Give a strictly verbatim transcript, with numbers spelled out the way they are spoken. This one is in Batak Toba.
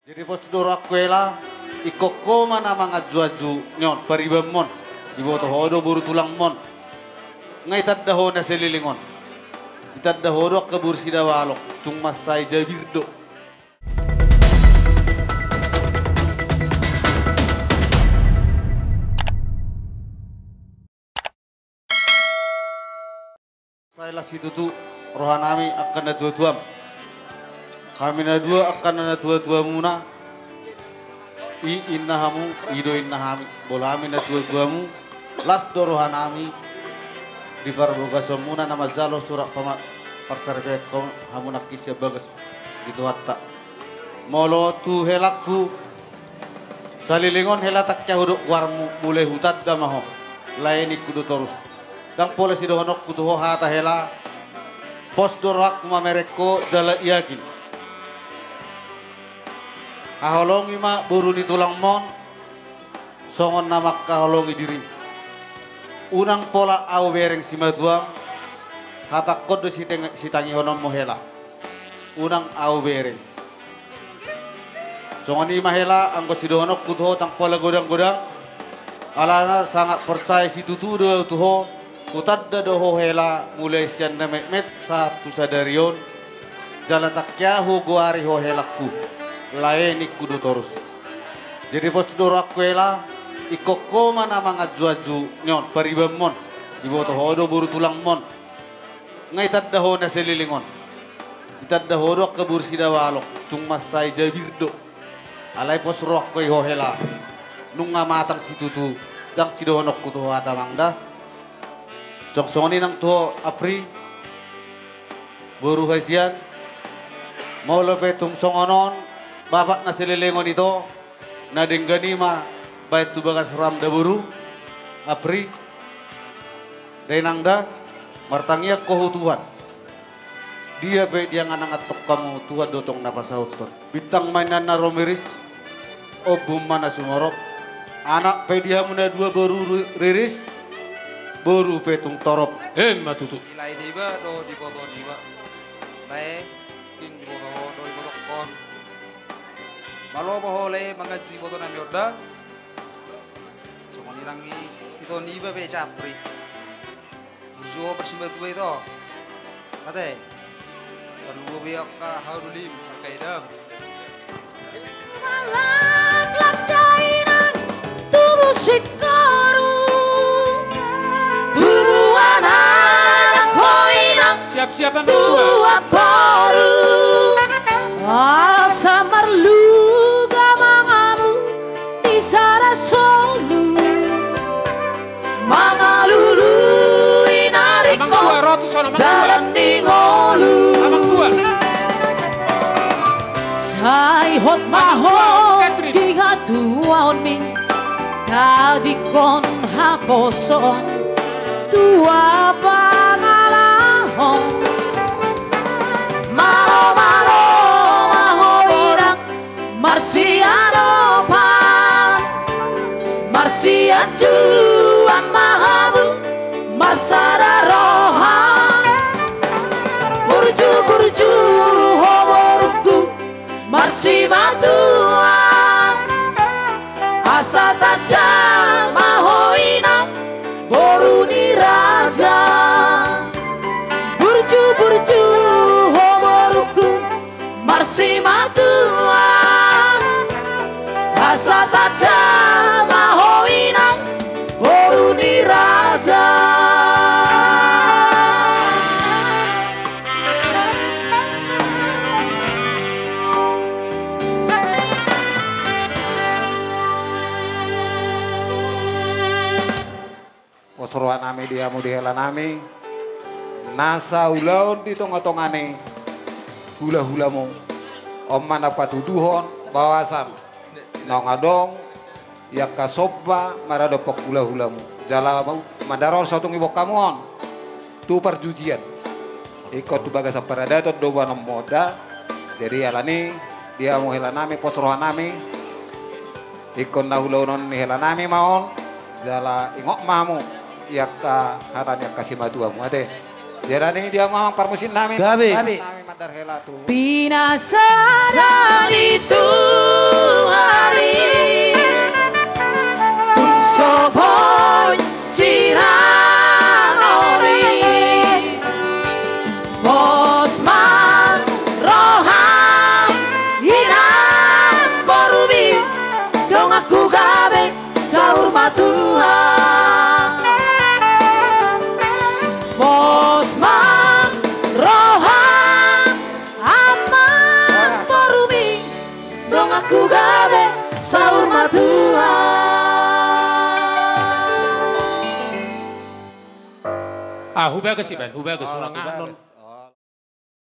Jadi pos do rohangku hela, ingkon ho ma na manganju-anju ni on paribanmon. Diboto ho do boru tulangmon. Nga ditanda ho na saleleng on. Ditanda ho do angka boru sidabalok, tung mansai jabir do. Sai las situtu rohanami angka natuatuam. Hami na dua angka natuatuamuna, i inna hamu, i do inna hami. Molo hami natuatuamu, las do rohanami di parbogasonmuna na manjalo surat pama-, parsaripeon hamu nangkin sian bagas di Tuhanta. Molo tu helangku, saleleng on hela tangkiahon do goarmu, mulai hutanda ma ho, lae ningku do torus. Ndang pola sidohononku tu ho hata hela, pos do rohangku mamereng ho jala yakin. Haholongi ma boru ni tulangmon, songon na mangkaholongi dirim. Unang pola ahu bereng simatuam, hatangkon do siteng-, sitangihononmu hela. Unang ahu bereng. Songon i ma hela anggo sidohononku tu ho ndang pola godang-godang. Alana sangat porsaya situtu do ahu tu ho, hutanda do ho hela mulai sian na metmet sahat tu sadari on. Jala tangkiahon hugoari ho helangku, lae ningku do torus. Jadi pos do rohangku hela, ingkon ho ma na manganju-anju ni on paribanmon. Diboto ho do boru tulangmon. Nga ditanda ho na saleleng on. Ditanda ho do angka boru sidabalok, tung mansai jabir do. Alai pos rohangku i ho hela. Nunga matang situtu, ndang sidohononku tu ho hata amang da. Songon i nang tu ho Apri, boru hasian. Molo pe tung songon on bapak na saleleng on ito, na denggan i ma baen tu bagas roham da boru Apri. Da inang da, martangiang ho tu Tuhan. Dia pe diangan-angan hamu, Tuhan do tong na pasauthon. Bintang ma inna na ro miris, ombun ma na sumorop. Anak pe di hamu na dua boru ru-, riris, boru pe tung torop. Emma tutu. Di lae niba do diboto niba. Lae, kin diboto ho do dibotohon. Malo ma ho lae manganju iboto nami on da. Songon i nang i ito niba pe Apri. Burju ho parsimatua ito. Ate. Parluo be angka hadulim angka edam. Laklak dainang tubu singkoru. Tubuan anak ho inang. Siap-siap, Amang Tua. Tubuan boru. Asa marluga mangamu di sada solu. Mangalului na ringkot dalan ni ngolu. Sai hot ma ho di hatuaonmi, tadingkon haposoon tua pangalahon. Malo-malo ma ho inang marsiadopan, marsianjuan ma hamu marsada roha. Burju-burju ho borungku marsimatuan, asa tanda ma ho inang boru ni raja. Burju-burju ho borungku marsimatuan, asa tanda ma ho inang boru ni raja. Pos rohanami di hamu di helanami, nasa ulaon di tonga-tonga ni hula-hulamu. On ma na patuduhon bahwasan naung adong i angka somba maradophon hula-hulamu. Jala ma-, mandar on so tung diboan hamu on tu parjujian. Ingkon tu bagasan paradaton do boanonmu on da. Jadi alani i di hamu helanami, pos rohanami. Ingkon na ulaonon ni helanami ma on, jala ingot ma hamu i angka hata ni angka simatuamu ate. Jadi alani i di hamu amang parmusiknami. Gabe. Gabe. Nami mandar hela tu. Pinasaran itu. Abe, saur matua. Ah, hubagas iba, hubagas. Ah, ulang hubagas.